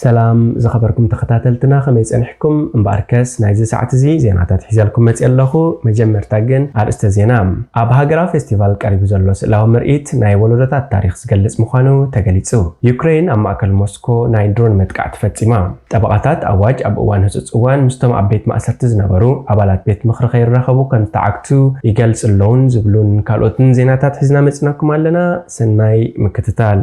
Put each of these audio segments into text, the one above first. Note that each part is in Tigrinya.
ሰላም ዝኸበርኩም ተኸታተልትና፣ ከመይ ጸኒሕኩም? እምበኣርከስ ናይዚ ሰዓት እዚ ዜናታት ሒዘልኩም መጽእ ኣለኹ። መጀመርታ ግን ኣርእስተ ዜና። ኣብ ሃገራዊ ፌስቲቫል ቀሪቡ ዘሎ ስእላዊ ምርኢት ናይ ወለዶታት ታሪኽ ዝገልጽ ምዃኑ ተገሊጹ። ዩክሬን ኣብ ማእከል ሞስኮ ናይ ድሮን መጥቃዕቲ ፈጺማ። ጠበቓታት ኣዋጅ ኣብ እዋን ህጹጽ እዋን ምስቶም ኣብ ቤት ማእሰርቲ ዝነበሩ ኣባላት ቤት ምኽሪ ከይራኸቡ ከም ዝተዓግቱ ይገልጹ ኣለውን ዝብሉን ካልኦትን ዜናታት ሒዝና መጺናኩም ኣለና። ሰናይ ምክትታል።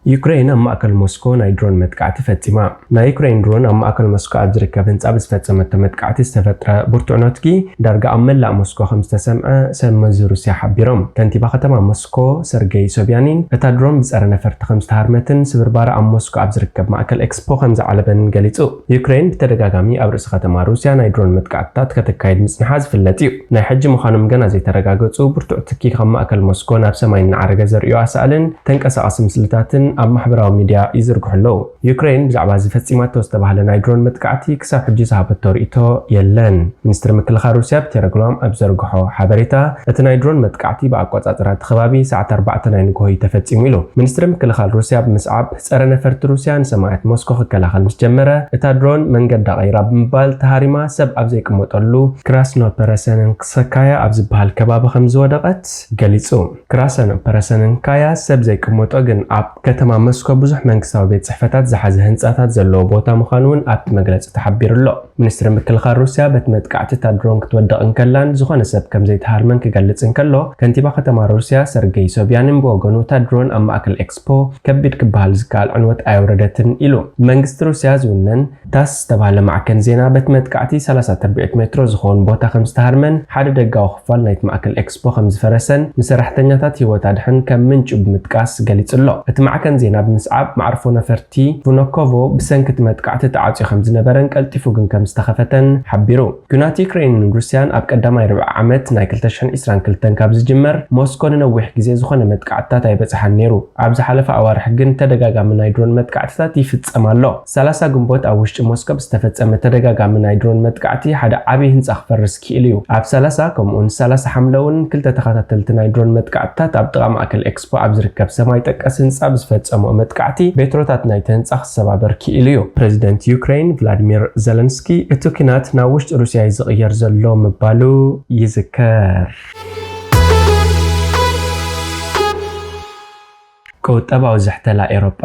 ዩክሬን ኣብ ማእከል ሞስኮ ናይ ድሮን መጥቃዕቲ ፈጺማ። ናይ ዩክሬን ድሮን ኣብ ማእከል ሞስኮ ኣብ ዝርከብ ህንጻ ብዝፈጸመቶ መጥቃዕቲ ዝተፈጥረ ብርቱዕ ኖትጊ ዳርጋ ኣብ መላእ ሞስኮ ከም ዝተሰምዐ ሰብ መዚ ሩስያ ሓቢሮም። ከንቲባ ከተማ ሞስኮ ሰርጌይ ሶብያኒን እታ ድሮን ብጸረ ነፈርቲ ከም ዝተሃርመትን ስብርባራ ኣብ ሞስኮ ኣብ ዝርከብ ማእከል ኤክስፖ ከም ዝዓለበን ገሊጹ። ዩክሬን ብተደጋጋሚ ኣብ ርእሲ ከተማ ሩስያ ናይ ድሮን መጥቃዕትታት ከተካይድ ምጽንሓ ዝፍለጥ እዩ። ናይ ሕጂ ምዃኖም ገና ዘይተረጋገጹ ብርቱዕ ትኪ ካብ ማእከል ሞስኮ ናብ ሰማይ እናዓረገ ዘርእዩ ኣሳእልን ተንቀሳቓሲ ምስልታትን ኣብ ማሕበራዊ ሚድያ ይዝርግሑ ኣለዉ። ዩክሬን ብዛዕባ እዚ ፈጺማቶ ዝተባህለ ናይ ድሮን መጥቃዕቲ ክሳብ ሕጂ ዝሃበቶ ርእይቶ የለን። ሚኒስትሪ ምክልኻል ሩስያ ኣብ ቴሌግራም ኣብ ዘርግሖ ሓበሬታ፣ እቲ ናይ ድሮን መጥቃዕቲ ብኣቆጻጽራ እቲ ከባቢ ሰዓት ኣርባዕተ ናይ ንግሆ እዩ ተፈጺሙ ኢሉ። ሚኒስትሪ ምክልኻል ሩስያ ብምስዓብ፣ ጸረ ነፈርቲ ሩስያ ንሰማያት ሞስኮ ክከላኸል ምስ ጀመረ፣ እታ ድሮን መንገዳ ቀይራ ብምባል ተሃሪማ ሰብ ኣብ ዘይቅመጠሉ ክራስኖ ፐረሰንንስካያ ኣብ ዝበሃል ከባቢ ከም ዝወደቐት ገሊጹ። ክራሰኖ ፐረሰንንካያ ሰብ ዘይቅመጦ ግን ኣብ ከተማ ሞስኮ ብዙሕ መንግስታዊ ቤት ጽሕፈታት ዝሓዘ ህንጻታት ዘለዎ ቦታ ምዃኑ እውን ኣብቲ መግለጺ ተሓቢሩ ኣሎ። ሚኒስትሪ ምክልኻል ሩስያ በቲ መጥቃዕቲ እታ ድሮን ክትወድቕ እንከላን ዝኾነ ሰብ ከም ዘይተሃርመን ክገልጽ እንከሎ፣ ከንቲባ ከተማ ሩስያ ሰርጌይ ሶብያንን ብወገኑ እታ ድሮን ኣብ ማእከል ኤክስፖ ከቢድ ክበሃል ዝከኣል ዕንወት ኣየውረደትን ኢሉ። ብመንግስቲ ሩስያ ዝውነን ታስ ዝተባህለ ማዕከን ዜና በቲ መጥቃዕቲ ሰላሳ ትርብዒት ሜትሮ ዝኸውን ቦታ ከም ዝተሃርመን ሓደ ደጋዊ ክፋል ናይቲ ማእከል ኤክስፖ ከም ዝፈረሰን ንሰራሕተኛታት ህይወት ኣድሕን ከም ምንጩ ብምጥቃስ ገሊጹ ኣሎ። እቲ ማዕከን ዜና ብምስዓብ መዓርፎ ነፈርቲ ቲ ቭኖኮቮ ብሰንኪ እቲ መጥቃዕቲ ተዓጽዩ ከም ዝነበረን ቀልጢፉ ግን ከም ዝተኸፈተን ሓቢሩ። ኲናት ዩክሬንን ሩስያን ኣብ ቀዳማይ ርብዒ ዓመት ናይ ክልተ ሽሕን ዕስራን ክልተን ካብ ዝጅመር፣ ሞስኮ ንነዊሕ ግዜ ዝኾነ መጥቃዕትታት ኣይበጽሓን ነይሩ። ኣብ ዝሓለፈ ኣዋርሕ ግን ተደጋጋሚ ናይ ድሮን መጥቃዕትታት ይፍጸም ኣሎ። ሰላሳ ግንቦት ኣብ ውሽጢ ሞስኮ ብዝተፈጸመ ተደጋጋሚ ናይ ድሮን መጥቃዕቲ ሓደ ዓቢ ህንጻ ክፈርስ ክኢሉ እዩ። ኣብ ሰላሳ ከምኡውን ሰላሳ ሓምለውን ክልተ ተኸታተልቲ ናይ ድሮን መጥቃዕትታት ኣብ ጥቓ ማእከል ኤክስፖ ኣብ ዝርከብ ሰማይ ጠቀስ ህንጻ ብዝፈጸምኦ መጥቃዕቲ ቤትሮታት ናይቲ ህንጻ ክሰባበር ክኢሉ እዩ። ፕረዚደንት ዩክሬን ቭላድሚር ዘለንስኪ እቲ ኲናት ናብ ውሽጢ ሩስያ እዩ ዝቕየር ዘሎ ምባሉ ይዝከር። ቁጠባዊ ዝሕተላ ኤውሮጳ።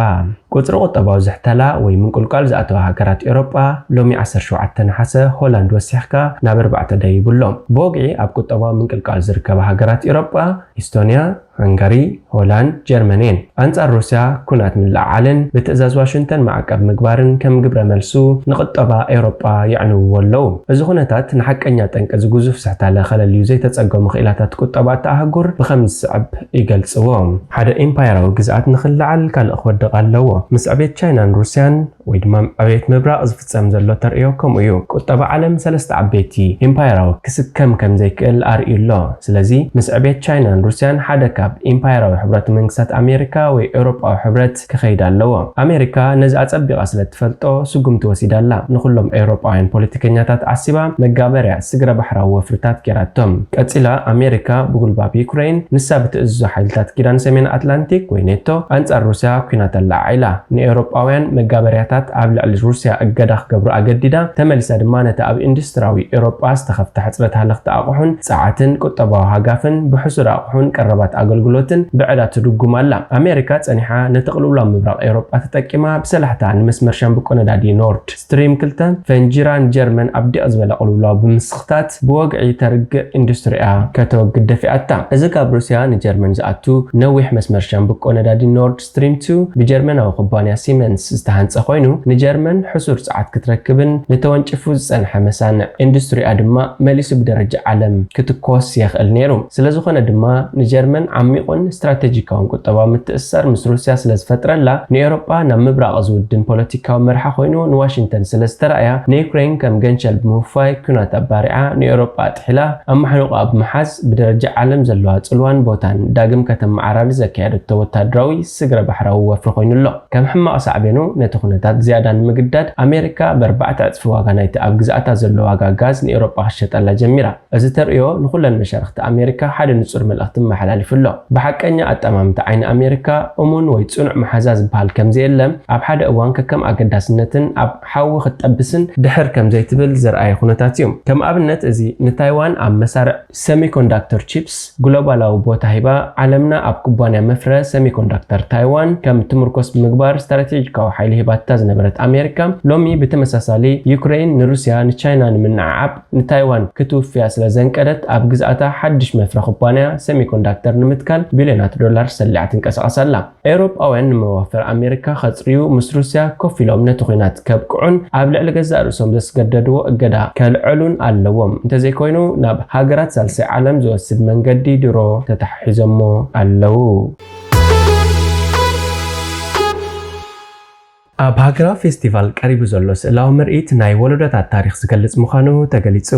ቁጽሪ ቁጠባዊ ዝሕተላ ወይ ምንቁልቋል ዝኣተዋ ሃገራት ኤውሮጳ ሎሚ ዓሰርተ ሸውዓተ ነሓሰ ሆላንድ ወሲኽካ ናብ ኣርባዕተ ደይቡ ኣሎ። ብወግዒ ኣብ ቁጠባዊ ምንቅልቋል ዝርከባ ሃገራት ኤውሮጳ ኢስቶንያ፣ ሃንጋሪ፣ ሆላንድ፣ ጀርመን እየን። ኣንጻር ሩስያ ኩናት ምልዕዓልን ብትእዛዝ ዋሽንግተን ማዕቀብ ምግባርን ከም ግብረ መልሱ ንቁጠባ ኤውሮጳ የዕንውዎ ኣለዉ። እዚ ኩነታት ንሓቀኛ ጠንቂ እዚ ግዙፍ ዝሕተለ ከለልዩ ዘይተጸገሙ ክኢላታት ቁጠባ እታ ኣህጉር ብኸም ዝስዕብ ይገልጽዎ። ሓደ ኢምፓየራዊ ግዝኣት ንኽልዓል ካልእ ክወድቕ ኣለዎ። ምስ ዕቤት ቻይናን ሩስያን ወይ ድማ ዕቤት ምብራቕ ዝፍጸም ዘሎ ተርእዮ ከምኡ እዩ። ቁጠባ ዓለም ሰለስተ ዓበይቲ ኢምፓየራዊ ክስከም ከም ዘይክእል ኣርእዩ ኣሎ። ስለዚ ምስ ዕቤት ቻይናን ሩስያን ሓደ ካብ ኢምፓየራዊ ሕብረት መንግስታት ኣሜሪካ ወይ ኤውሮጳዊ ሕብረት ክኸይድ ኣለዎ። ኣሜሪካ ነዚ ኣጸቢቓ ስለ ትፈልጦ ስጉምቲ ወሲዳ ኣላ። ንኹሎም ኤውሮጳውያን ፖለቲከኛታት ዓሲባ መጋበርያ ስግረ ባሕራዊ ወፍርታት ገይራቶም። ቀጺላ ኣሜሪካ ብጉልባብ ዩክሬን፣ ንሳ ብትእዝዞ ሓይልታት ኪዳን ሰሜን ኣትላንቲክ ወይ ኔቶ ኣንጻር ሩስያ ኲናት ኣለዓዒላ። ንኤውሮጳውያን መጋበርያታት ኣብ ልዕሊ ሩስያ እገዳ ክገብሩ ኣገዲዳ፣ ተመሊሳ ድማ ነቲ ኣብ ኢንዱስትራዊ ኤውሮጳ ዝተኸፍተ ሕጽረት ሃለኽቲ ኣቑሑን ጸዓትን ቁጠባዊ ሃጋፍን ብሕሱር ኣቑሑን ቀረባት ኣገልግሎትን ብዕዳ ትድጉም ኣላ። ኣሜሪካ ጸኒሓ ነቲ ቅልውላው ምብራቕ ኤውሮጳ ተጠቂማ ብሰላሕታ ንመስመር ሻምብቆ ነዳዲ ኖርድ ስትሪም ክልተ ፈንጂራ ንጀርመን ኣብ ዲቕ ዝበለ ቅልውላው ብምስኽታት ብወግዒ ተርግእ ኢንዱስትሪኣ ከተወግድ ደፊኣታ። እዚ ካብ ሩስያ ንጀርመን ዝኣቱ ነዊሕ መስመር ሻምብቆ ነዳዲ ኖርድ ስትሪም ቱ ብጀርመናዊ ኩባንያ ሲመንስ ዝተሃንጸ ኮይኑ፣ ንጀርመን ሕሱር ጸዓት ክትረክብን ንተወንጭፉ ዝጸንሐ መሳንዕ ኢንዱስትሪኣ ድማ መሊሱ ብደረጃ ዓለም ክትኮስ የኽእል ነይሩ። ስለ ዝኾነ ድማ ንጀርመን ዓሚቑን ስትራቴጂካውን ቁጠባዊ ምትእስሳር ምስ ሩስያ ስለ ዝፈጥረላ፣ ንኤውሮጳ ናብ ምብራቕ ዝውድን ፖለቲካዊ መርሓ ኮይኑ ንዋሽንግተን ስለ ዝተራእያ፣ ንዩክሬን ከም ገንሸል ብምውፋይ ኲናት ኣባሪዓ ንኤውሮጳ ኣጥሒላ ኣማሕኒቋ ብምሓዝ ብደረጃ ዓለም ዘለዋ ጽልዋን ቦታን ዳግም ከተመዓራሪ ዘካየደቶ ወታደራዊ ስግረ ባሕራዊ ወፍሪ ኮይኑ ኣሎ። ከም ሕማቕ ሳዕቤኑ፣ ነቲ ኩነታት ዝያዳ ንምግዳድ፣ ኣሜሪካ ብኣርባዕተ ዕጽፊ ዋጋ ናይቲ ኣብ ግዝኣታ ዘሎ ዋጋ ጋዝ ንኤውሮጳ ክሸጠላ ጀሚራ። እዚ ተርእዮ ንኹለን መሻርኽቲ ኣሜሪካ ሓደ ንጹር መልእኽቲ መሓላሊፉ ኣሎ። ብሓቀኛ ኣጠማምታ ዓይኒ ኣሜሪካ፣ እሙን ወይ ጽኑዕ መሓዛ ዝበሃል ከም ዘየለ፣ ኣብ ሓደ እዋን ከከም ኣገዳስነትን ኣብ ሓዊ ክትጠብስን ድሕር ከም ዘይትብል ዘርኣየ ኩነታት እዩ። ከም ኣብነት፣ እዚ ንታይዋን ኣብ መሳርዕ ሰሚኮንዳክተር ቺፕስ ግሎባላዊ ቦታ ሂባ፣ ዓለምና ኣብ ኩባንያ መፍረ ሰሚኮንዳክተር ታይዋን ከም ትምርኮስ ብምግባር ስትራቴጂካዊ ሓይሊ ሂባታ ዝነበረት ኣሜሪካ፣ ሎሚ ብተመሳሳሊ ዩክሬን ንሩስያ ንቻይና ንምንዕዓብ ንታይዋን ክትውፍያ ስለ ዘንቀደት፣ ኣብ ግዝኣታ ሓድሽ መፍረ ኩባንያ ሰሚኮንዳክተር ንምትካል ቢልዮናት ዶላር ሰሊዓ ትንቀሳቐስ ኣላ። ኤውሮጳውያን ንመዋፈር ኣሜሪካ ከጽርዩ ምስ ሩስያ ኮፍ ኢሎም ነቲ ኲናት ከብቅዑን ኣብ ልዕሊ ገዛእ ርእሶም ዘስገደድዎ እገዳ ከልዕሉን ኣለዎም። እንተዘይኮይኑ ናብ ሃገራት ሳልሳይ ዓለም ዝወስድ መንገዲ ድሮ ተታሒዞሞ ኣለዉ። ኣብ ሃገራዊ ፌስቲቫል ቀሪቡ ዘሎ ስእላዊ ምርኢት ናይ ወለዶታት ታሪኽ ዝገልጽ ምዃኑ ተገሊጹ።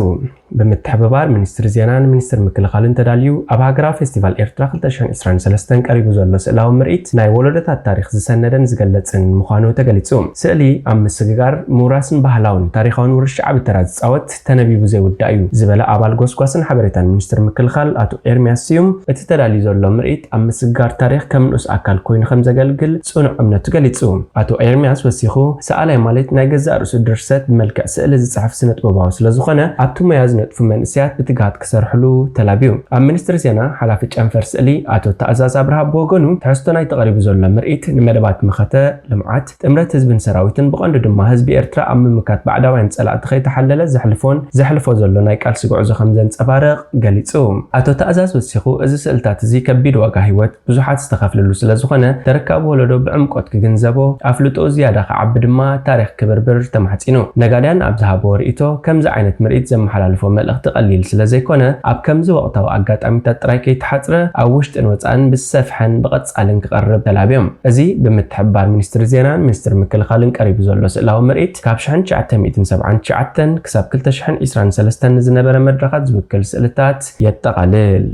ብምትሕብባር ሚኒስትሪ ዜናን ሚኒስትሪ ምክልኻልን ተዳልዩ ኣብ ሃገራዊ ፌስቲቫል ኤርትራ ክልተ ሽሕን ዕስራን ሰለስተን ቀሪቡ ዘሎ ስእላዊ ምርኢት ናይ ወለዶታት ታሪኽ ዝሰነደን ዝገለጽን ምዃኑ ተገሊጹ። ስእሊ ኣብ ምስግጋር፣ ምውራስን ባህላውን ታሪኻውን ውርሻ ዓቢ ተራ ዝጻወት ተነቢቡ ዘይውዳእ እዩ ዝበለ ኣባል ጎስጓስን ሓበሬታን ሚኒስትሪ ምክልኻል ኣቶ ኤርሚያስ ስዩም፣ እቲ ተዳልዩ ዘሎ ምርኢት ኣብ ምስግጋር ታሪኽ ከም ንኡስ ኣካል ኮይኑ ከም ዘገልግል ጽኑዕ እምነቱ ገሊጹ። ኣቶ ኤርሚያስ ወሲኹ፣ ሰኣላይ ማለት ናይ ገዛእ ርእሱ ድርሰት ብመልክዕ ስእሊ ዝጽሕፍ ስነ-ጥበባዊ ስለ ዝኾነ፣ ኣብቲ ሞያ ዝነጥፉ መንእሰያት ብትግሃት ክሰርሕሉ ተላብዩ። ኣብ ሚኒስትሪ ዜና፣ ሓላፊ ጨንፈር ስእሊ ኣቶ ተኣዛዝ ኣብርሃ ብወገኑ፣ ትሕዝቶ ናይቲ ቀሪቡ ዘሎ ምርኢት ንመደባት መኸተ፣ ልምዓት፣ ጥምረት ህዝብን ሰራዊትን፣ ብቐንዱ ድማ ህዝቢ ኤርትራ ኣብ ምምካት ባዕዳውያን ጸላእቲ ከይተሓለለ ዘሕልፎን ዘሕልፎ ዘሎ ናይ ቃልሲ ጉዕዞ ከም ዘንጸባርቕ ገሊጹ። ኣቶ ተኣዛዝ ወሲኹ፣ እዚ ስእልታት እዚ ከቢድ ዋጋ ህይወት ብዙሓት ዝተኸፍለሉ ስለ ዝኾነ፣ ተረካቢ ወለዶ ብዕምቆት ክግንዘቦ፣ ኣፍልጦኡ ዝያዳ ክዓቢ ድማ ታሪኽ ክብርብር ተማሕጺኑ። ነጋድያን ኣብ ዝሃብዎ ርእይቶ፣ ከምዚ ዓይነት ምርኢት ዘመሓላልፎ መልእኽቲ ቀሊል ስለ ዘይኮነ፣ ኣብ ከምዚ ወቕታዊ ኣጋጣሚታት ጥራይ ከይተሓጽረ፣ ኣብ ውሽጥን ወጻእን ብዝሰፍሐን ብቐጻልን ክቐርብ ተላብዮም። እዚ ብምትሕብባር ሚኒስትሪ ዜናን ሚኒስትሪ ምክልኻልን ቀሪቡ ዘሎ ስእላዊ ምርኢት፣ ካብ ሽሕን ትሽዓተ ሚእትን ሰብዓን ትሽዓተን ክሳብ ክልተ ሽሕን ዕስራን ሰለስተን ንዝነበረ መድረኻት ዝውክል ስእልታት የጠቓልል።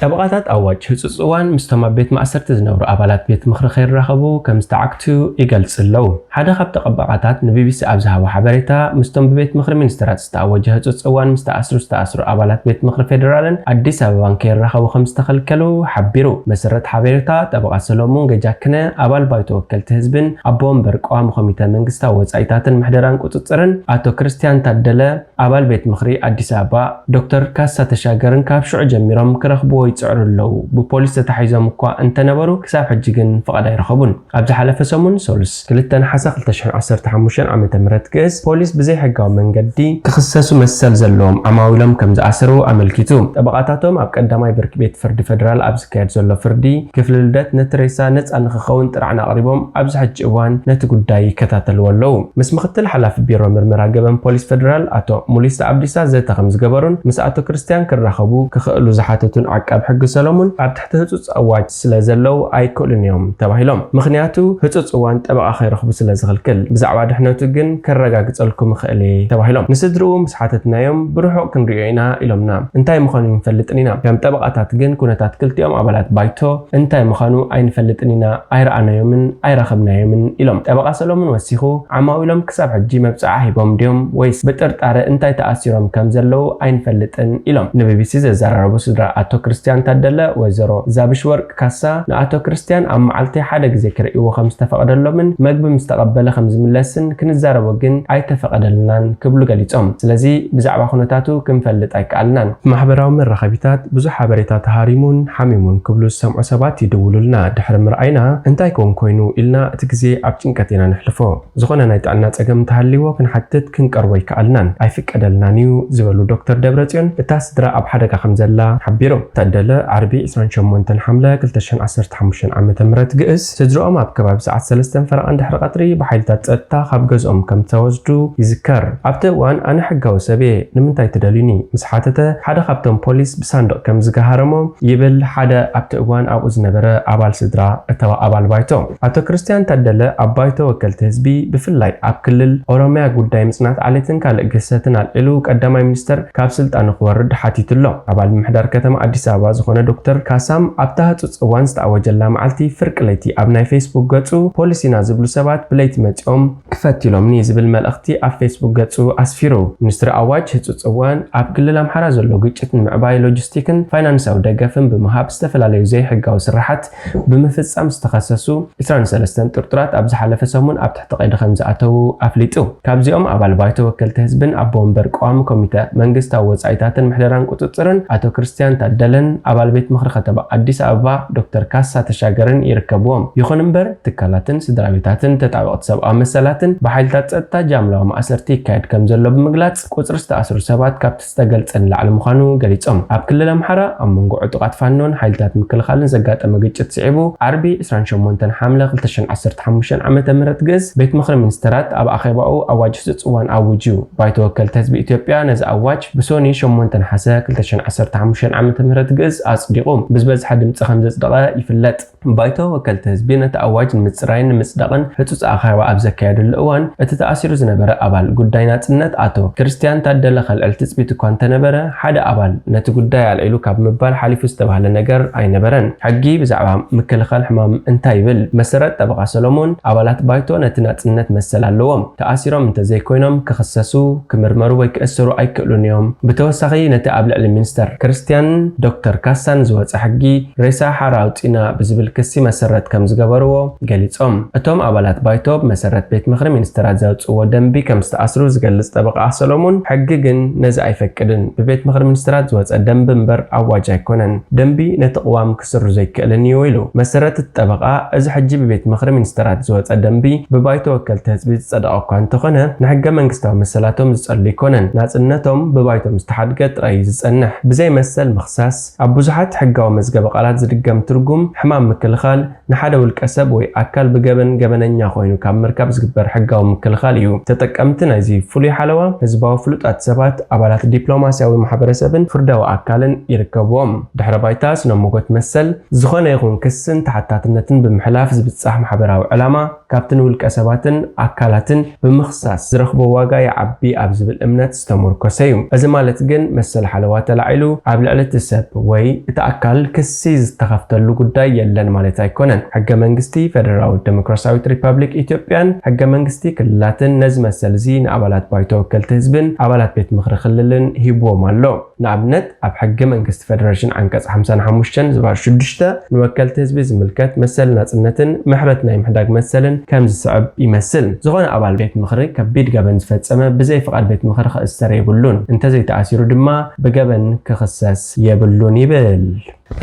ጠበቓታት ኣዋጅ ህጹጽ እዋን ምስቶም ኣብ ቤት ማእሰርቲ ዝነብሩ ኣባላት ቤት ምኽሪ ከይራኸቡ ከም ዝተዓግቱ ይገልጽ ኣለዉ። ሓደ ካብ ጠበቓታት ንቢቢሲ ኣብ ዝሃቦ ሓበሬታ፣ ምስቶም ብቤት ምኽሪ ሚኒስትራት ዝተኣወጀ ህጹጽ እዋን ምስ ተኣስሩ ዝተኣስሩ ኣባላት ቤት ምኽሪ ፌደራልን ኣዲስ ኣበባን ከይራኸቡ ከም ዝተኸልከሉ ሓቢሩ። መሰረት ሓበሬታ፣ ጠበቓ ሰሎሞን ገጃክነ ኣባል ባይቶ ወከልቲ ህዝብን ኣቦ ወንበር ቀዋሚ ኮሚተ መንግስታዊ ወጻኢታትን ምሕደራን ቁጽጽርን ኣቶ ክርስትያን ታደለ ኣባል ቤት ምኽሪ ኣዲስ ኣበባ ዶክተር ካሳ ተሻገርን ካብ ሽዑ ጀሚሮም ክረኽብዎ ይጽዕሩ ኣለዉ። ብፖሊስ ተታሒዞም እኳ እንተነበሩ፣ ክሳብ ሕጂ ግን ፍቓድ ኣይረኸቡን። ኣብ ዝሓለፈ ሰሙን ሰሉስ ክልተ ነሓሰ ክልተ ሽሕን ዓሰርተ ሓሙሽተን ዓመተ ምህረት ግእዝ፣ ፖሊስ ብዘይሕጋዊ መንገዲ ክኽሰሱ መሰል ዘለዎም ዓማዊሎም ከም ዝኣሰሩ ኣመልኪቱ። ጠበቓታቶም ኣብ ቀዳማይ ብርኪ ቤት ፍርዲ ፌደራል ኣብ ዝካየድ ዘሎ ፍርዲ፣ ክፍሊ ልደት ነቲ ሬሳ ነጻ ንኽኸውን ጥርዓን ኣቕሪቦም ኣብዚ ሕጂ እዋን ነቲ ጉዳይ ይከታተልዎ ኣለዉ። ምስ ምኽትል ሓላፊ ቢሮ ምርመራ ገበን ፖሊስ ፌደራል ኣቶ ሙሊሳ ኣብዲሳ ዘተ ከም ዝገበሩን ምስ ኣቶ ክርስትያን ክራኸቡ ክኽእሉ ዝሓተቱን ዓቃብ ሕጊ ሰሎሙን፣ ኣብ ትሕቲ ህጹጽ ኣዋጅ ስለ ዘለዉ ኣይክእሉን እዮም ተባሂሎም። ምኽንያቱ ህጹጽ እዋን ጠበቓ ከይረኽቡ ስለ ዝኽልክል፣ ብዛዕባ ድሕነቱ ግን ከረጋግጸልኩም እኽእል እየ ተባሂሎም። ንስድርኡ ምስ ሓተትናዮም ብርሑቕ ክንሪኦ ኢና ኢሎምና። እንታይ ምዃኑ ኣይንፈልጥን ኢና። ከም ጠበቓታት ግን ኩነታት ክልቲኦም ኣባላት ባይቶ እንታይ ምዃኑ ኣይንፈልጥን ኢና፣ ኣይረኣናዮምን ኣይረኸብናዮምን ኢሎም። ጠበቓ ሰሎሙን ወሲኹ፣ ዓማዊሎም ክሳብ ሕጂ መብጽዓ ሂቦም ድዮም ወይስ ብጥርጣረ እንታይ ተኣሲሮም ከም ዘለዉ ኣይንፈልጥን ኢሎም። ንቢቢሲ ዘዘራረቡ ስድራ ኣቶ ክርስትያን ታደለ፣ ወይዘሮ ዛብሽ ወርቅ ካሳ፣ ንኣቶ ክርስትያን ኣብ መዓልቲ ሓደ ግዜ ክርእይዎ ከም ዝተፈቐደሎምን መግቢ ምስ ተቐበለ ከም ዝምለስን ክንዛረቦ ግን ኣይተፈቐደልናን ክብሉ ገሊጾም። ስለዚ ብዛዕባ ኩነታቱ ክንፈልጥ ኣይከኣልናን። ማሕበራዊ መራኸቢታት ብዙሕ ሓበሬታ ተሃሪሙን ሓሚሙን ክብሉ ዝሰምዑ ሰባት ይድውሉልና ድሕሪ ምርኣይና፣ እንታይ ኮን ኮይኑ ኢልና እቲ ግዜ ኣብ ጭንቀት ኢና ነሕልፎ። ዝኾነ ናይ ጥዕና ጸገም እንተሃልይዎ ክንሓትት ክንቀርቦ ኣይከኣልናን፣ ኣይፍቀደልናን እዩ ዝበሉ ዶክተር ደብረጽዮን፣ እታ ስድራ ኣብ ሓደጋ ከም ዘላ ሓቢሩ። ታደለ ዓርቢ ዕስራን ሸሞንተን ሓምለ ክልተ ሽሕን ዓሰርተ ሓሙሽተን ዓመተ ምህረት ግእዝ፣ ስድርኦም ኣብ ከባቢ ሰዓት ሰለስተን ፈረቓን ድሕሪ ቀትሪ ብሓይልታት ጸጥታ ካብ ገዝኦም ከም ዝተወስዱ ይዝከር። ኣብቲ እዋን ኣነ ሕጋዊ ሰብ እየ፣ ንምንታይ ትደልዩኒ? ምስ ሓተተ፣ ሓደ ካብቶም ፖሊስ ብሳንዱቕ ከም ዝገሃረሞ ይብል ሓደ ኣብቲ እዋን ኣብኡ ዝነበረ ኣባል ስድራ እተወ ኣባል ባይቶ። ኣቶ ክርስትያን ታደለ ኣብ ባይቶ ወከልቲ ህዝቢ፣ ብፍላይ ኣብ ክልል ኦሮሚያ ጉዳይ ምጽናት ዓሌትን ካልእ ግህሰትን ኣልዒሉ ቀዳማይ ሚኒስተር ካብ ስልጣኑ ክወርድ ሓቲቱ ኣሎ። ኣባል ምምሕዳር ከተማ ኣዲስ ኣበባ ባ ዝኾነ ዶክተር ካሳም ኣብታ ህጹጽ እዋን ዝተኣወጀላ መዓልቲ ፍርቂ ለይቲ ኣብ ናይ ፌስቡክ ገጹ፣ ፖሊሲና ዝብሉ ሰባት ብለይቲ መጺኦም ክፈትሎምኒ ዝብል መልእኽቲ ኣብ ፌስቡክ ገጹ ኣስፊሩ። ሚኒስትሪ ኣዋጅ ህጹጽ እዋን ኣብ ክልል ኣምሓራ ዘሎ ግጭት ንምዕባይ ሎጂስቲክን ፋይናንሳዊ ደገፍን ብምሃብ ዝተፈላለዩ ዘይሕጋዊ ስራሓት ብምፍጻም ዝተኸሰሱ ዕስራን ሰለስተን ጥርጡራት ኣብ ዝሓለፈ ሰሙን ኣብ ትሕቲ ቀይዲ ከም ዝኣተዉ ኣፍሊጡ። ካብዚኦም ኣባል ባይቶ ወከልቲ ህዝብን ኣቦ ወንበር ቀዋሚ ኮሚተ መንግስታዊ ወጻኢታትን ምሕደራን ቁጽጽርን ኣቶ ክርስትያን ታደለን ኣባል ቤት ምኽሪ ከተማ ኣዲስ ኣበባ ዶክተር ካሳ ተሻገርን ይርከብዎም። ይኹን እምበር ትካላትን ስድራ ቤታትን ተጣበቕቲ ሰብኣዊ መሰላትን ብሓይልታት ጸጥታ ጃምላዊ ማእሰርቲ ይካየድ ከም ዘሎ ብምግላጽ ቁጽሪ ዝተኣስሩ ሰባት ካብቲ ዝተገልጸ ንላዕሊ ምዃኑ ገሊጾም። ኣብ ክልል ኣምሓራ ኣብ መንጎ ዕጡቓት ፋኖን ሓይልታት ምክልኻልን ዘጋጠመ ግጭት ስዒቡ ዓርቢ ዕስራን ሸሞንተን ሓምለ ክልተ ሽሕን ዓሰርተ ሓሙሽተን ዓመተ ምህረት ግእዝ ቤት ምኽሪ ሚኒስተራት ኣብ ኣኼባኡ ኣዋጅ ህጹጽ እዋን ኣዊጁ። ባይቶ ወከልቲ ህዝቢ ኢትዮጵያ ነዚ ኣዋጅ ብሶኒ ሸሞንተ ነሓሰ ክልተ ሽሕን ዓሰርተ ሓሙሽተን ዓመተ ምህረት ግእዝ ኣጽዲቑ ብዝበዝሐ ድምጺ ከም ዘጽደቐ ይፍለጥ። ባይቶ ወከልቲ ህዝቢ ነቲ ኣዋጅ ንምጽራይን ንምጽዳቕን ህጹጽ ኣኼባ ኣብ ዘካየደሉ እዋን፣ እቲ ተኣሲሩ ዝነበረ ኣባል ጉዳይ ናጽነት ኣቶ ክርስትያን ታደለ ከልዕል ትጽቢት እኳ እንተነበረ፣ ሓደ ኣባል ነቲ ጉዳይ ኣልዒሉ ካብ ምባል ሓሊፉ ዝተባህለ ነገር ኣይነበረን። ሕጊ ብዛዕባ ምክልኻል ሕማም እንታይ ይብል? መሰረት ጠበቓ ሰሎሞን፣ ኣባላት ባይቶ ነቲ ናጽነት መሰል ኣለዎም። ተኣሲሮም እንተዘይኮይኖም ክኽሰሱ፣ ክምርመሩ ወይ ክእሰሩ ኣይክእሉን እዮም። ብተወሳኺ ነቲ ኣብ ልዕሊ ሚኒስተር ክርስትያን ዶክተር ካሳን ዝወጸ ሕጊ ሬሳ ሓራ ኣውጺና ብዝብል ክሲ መሰረት ከም ዝገበርዎ ገሊጾም። እቶም ኣባላት ባይቶ ብመሰረት ቤት ምኽሪ ሚኒስተራት ዘውጽእዎ ደንቢ ከም ዝተኣስሩ ዝገልጽ ጠበቓ ሰሎሞን፣ ሕጊ ግን ነዚ ኣይፈቅድን። ብቤት ምኽሪ ሚኒስተራት ዝወጸ ደንቢ እምበር ኣዋጅ ኣይኮነን። ደንቢ ነቲ ቅዋም ክስሩ ዘይክእልን እዩ ኢሉ። መሰረት እቲ ጠበቓ፣ እዚ ሕጂ ብቤት ምኽሪ ሚኒስተራት ዝወጸ ደንቢ ብባይቶ ወከልቲ ህዝቢ ዝጸደቐ እኳ እንተኾነ፣ ንሕገ መንግስታዊ መሰላቶም ዝጸሉ ኣይኮነን። ናጽነቶም ብባይቶም ዝተሓድገ ጥራይ እዩ ዝጸንሕ። ብዘይ መሰል ምኽሳስ፣ ኣብ ብዙሓት ሕጋዊ መዝገበ ቃላት ዝድገም ትርጉም፣ ሕማም ምክልኻል፣ ንሓደ ውልቀ ሰብ ወይ ኣካል ብገበን ገበነኛ ኮይኑ ካብ ምርካብ ዝግበር ሕጋዊ ምክልኻል እዩ። ተጠቀምቲ ናይዚ ፍሉይ ሓለዋ፣ ህዝባዊ ፍሉጣት ሰባት፣ ኣባላት ዲፕሎማስያዊ ማሕበረሰብን ፍርዳዊ ኣካልን ይርከብዎም። ድሕረ ባይታ ስነ ሞጎት መሰል፣ ዝኾነ ይኹን ክስን ተሓታትነትን ብምሕላፍ ዝብጻሕ ማሕበራዊ ዕላማ፣ ካብቲ ንውልቀ ሰባትን ኣካላትን ብምኽሳስ ዝረኽቦ ዋጋ ይዓቢ ኣብ ዝብል እምነት ዝተሞርኮሰ እዩ። እዚ ማለት ግን መሰል ሓለዋ ተላዒሉ ኣብ ልዕሊ እቲ ሰብ ወይ እቲ ኣካል ክሲ ዝተኸፍተሉ ጉዳይ የለን ማለት ኣይኮነን። ሕገ መንግስቲ ፌደራላዊት ዴሞክራሲያዊት ሪፐብሊክ ኢትዮጵያን ሕገ መንግስቲ ክልላትን ነዚ መሰል እዚ ንኣባላት ባይቶ ወከልቲ ህዝብን ኣባላት ቤት ምኽሪ ክልልን ሂብዎም ኣሎ። ንኣብነት፣ ኣብ ሕገ መንግስቲ ፌደሬሽን ዓንቀጽ ሓምሳን ሓሙሽተን ዝባር ሽዱሽተ ንወከልቲ ህዝቢ ዝምልከት መሰል ናጽነትን ምሕረት ናይ ምሕዳግ መሰልን ከም ዝስዕብ ይመስል። ዝኾነ ኣባል ቤት ምኽሪ ከቢድ ገበን ዝፈጸመ ብዘይ ፍቓድ ቤት ምኽሪ ክእሰር የብሉን። እንተዘይተኣሲሩ ድማ ብገበን ክኽሰስ የብሉን ይብል።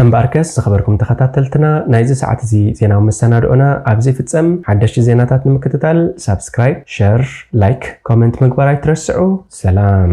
እምበኣርከስ ዝኸበርኩም ተኸታተልትና፣ ናይዚ ሰዓት እዚ ዜናዊ መሰናድኦና ኣብዚ ይፍጸም። ሓደሽቲ ዜናታት ንምክትታል ሳብስክራይብ፣ ሸር፣ ላይክ፣ ኮመንት ምግባር ኣይትረስዑ። ሰላም።